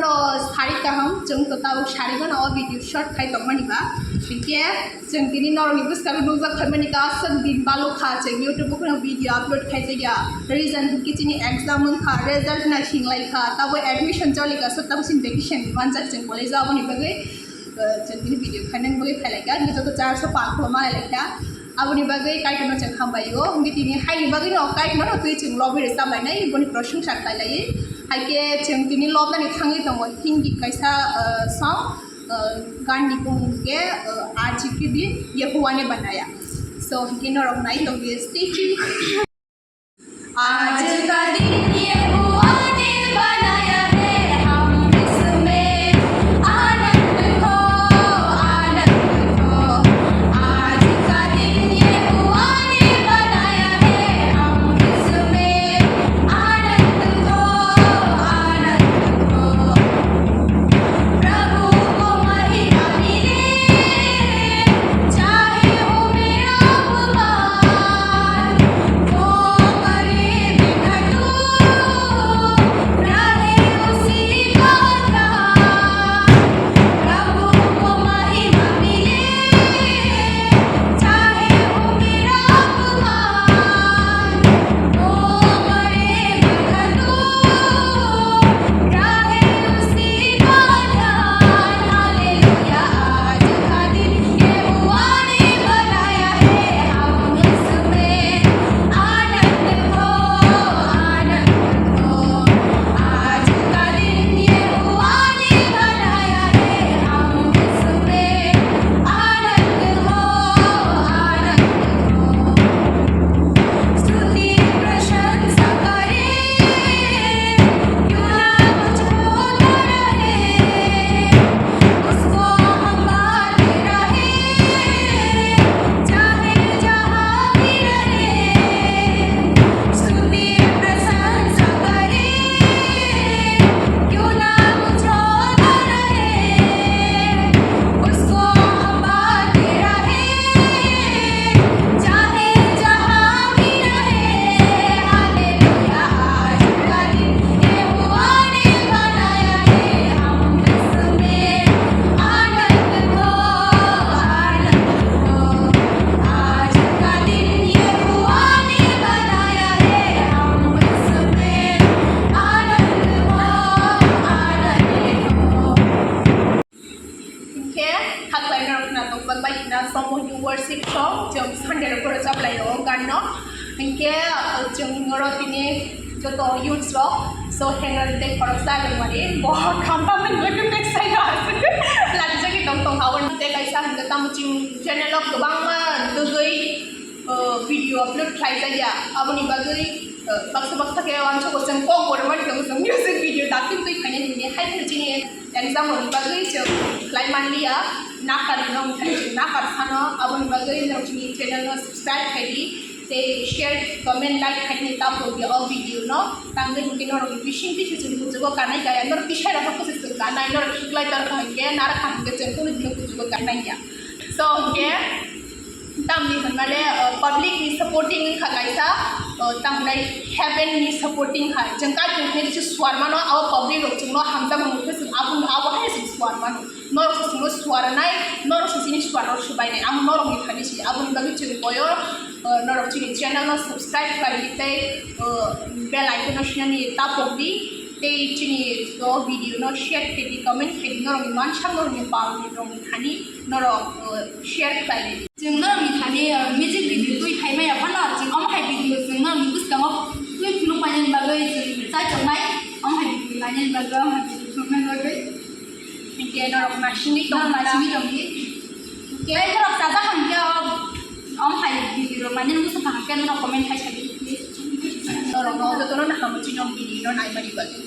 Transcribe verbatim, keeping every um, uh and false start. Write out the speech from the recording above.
To sari kaham, chwng to tabuk sari gana o video short khai tongmani ba. Hinkhe chwng tini norokni bwskango nukjak phaimani kasak din balukha chwng YouTube o kheno video upload khaijakya. Reason hinkhe chini exam wngkha, result no singlaikha, tabo admission cholikha, so tabo chini vacation manjak chwng college o, aboni bagwi, uh, chwng tini video khainani bagwi phailaikha, joto chance o pal khloma lailakha. Aboni bagwi Kaitorno chwng hambai o, hinkhe tini haini bagwino Kaitorno twi chwng lobwi rwchap lainai, boni prosongsa khlai laiwi. Haikhe chwng tini lobnani thangwi tongo Hindi kaisa, uh, song, uh, ganni bumung khe, uh, Aaj Ke Din Yehovah Ne Banaya. So, hinkhe norok nai tongdi, stay tuned. आज का दिन यहोवा ने बनाया है, हम इसमें आनंद हो, आनंद हो। आज का दिन यहोवा ने बनाया है, हम इसमें आनंद हो, आनंद हो। प्रभु को महिमा मिले, चाहे हो मेरा अपमान, वो करे मैं घटूं, रहे उसी का ध्यान। प्रभु को महिमा मिले, चाहे हो मेरा अपमान, वो करे मैं घटूं, रहे उसी का ध्यान। हालेलुया, आज का दिन यहोवा ने बनाया है, हम इसमें आनंद हो, आनंद हो। आज का दिन यहोवा ने बनाया है, हम इसमें आनंद हो, आनंद हो। स्तुति प्रशंसा करें, क्यों ना कुछ होता रहे, उसको हम गाते रहे, चाहे जहाँ भी रहे। स्तुति प्रशंसा करें, क्यों ना कुछ होता रहे, उसको हम गाते रहे, चाहे जहाँ भी रहे। हालेलुया, आज का दिन यहोवा ने बनाया है, हम इसमें आनंद हो, आनंद हो। आज का दिन यहोवा ने बनाया है, हम इसमें आनंद हो, आनंद हो। Hinkhe khaklai norok khna tongkol bai khna somo hini worship song chwng Sunday rok rwchap lai o gan no. Hinkhe, uh, chwng oro tini joto youths rok, so henry tei khoroksa rwmani bo khampa mani bagwi bek sai no aswk ladijagwi tong tong ha. Oro tei kaisa hinkhe tamo chini channel o kwbangma dugwi, uh, video upload khlai jakya. Aboni bagwi, uh, baksa baksa khe uansukgo chwng kok bo rwmani tongo chwng music video daktwk twi khainai hwnwi. Hai phano chini exam rokni bagwi chwng khlai manliya, nakar no wngkha chwng nakar phano. Aboni bagwi norok chini channel no subscribe khai di, tei share, comment, like khainani ta pogdi o video no. Tangwi hinkhe norokni bising twi se chwng kuchugo kanai kaya, norok tisai rok khe se chwng kanai, norok khiklai tor kha hinkhe, nara kha hinkhe chwng kunu dino kuchugo kanai ya. So hinkhe tamni hwnmale, uh, public ni supporting wngkha kaisa, uh, tamhinai heaven ni supporting hai. Chwng Kaitor khe se suar mano, abo public rok chwngno hamjakma mungkhe chwng abo, abo hai se suar mano. Norok se chwngno suar nai, norok se chini suar rok swbai nai. Amo norok ni thani se, aboni bagwi chwng boyo, uh, norok chini channel no subscribe khlai di tei, uh, bell icon no sinani ta pogdi tei chini o video no share khe di, comment khe di, norok ni mansak norok ni pal ni rok ni thani. Norok, uh, share khlai di. Chwng norokni thani, uh, music video twi phaimaya phano chwng omo hai video chwng norokni bwskango twi phunuk painani bagwi chwng chaichoknai. Omo hai video nainani bagwi, omo hai video phunuknani bagwi. Hinkhe norok naisingwi tong, naisingwi tongdi. Hinkhe tei norok chajak hinkhe o, omo hai video rok nainani bwswk kaham khe norok comment khai sadi please. Norokno jotono no hamwi chini video no naimani bagwi.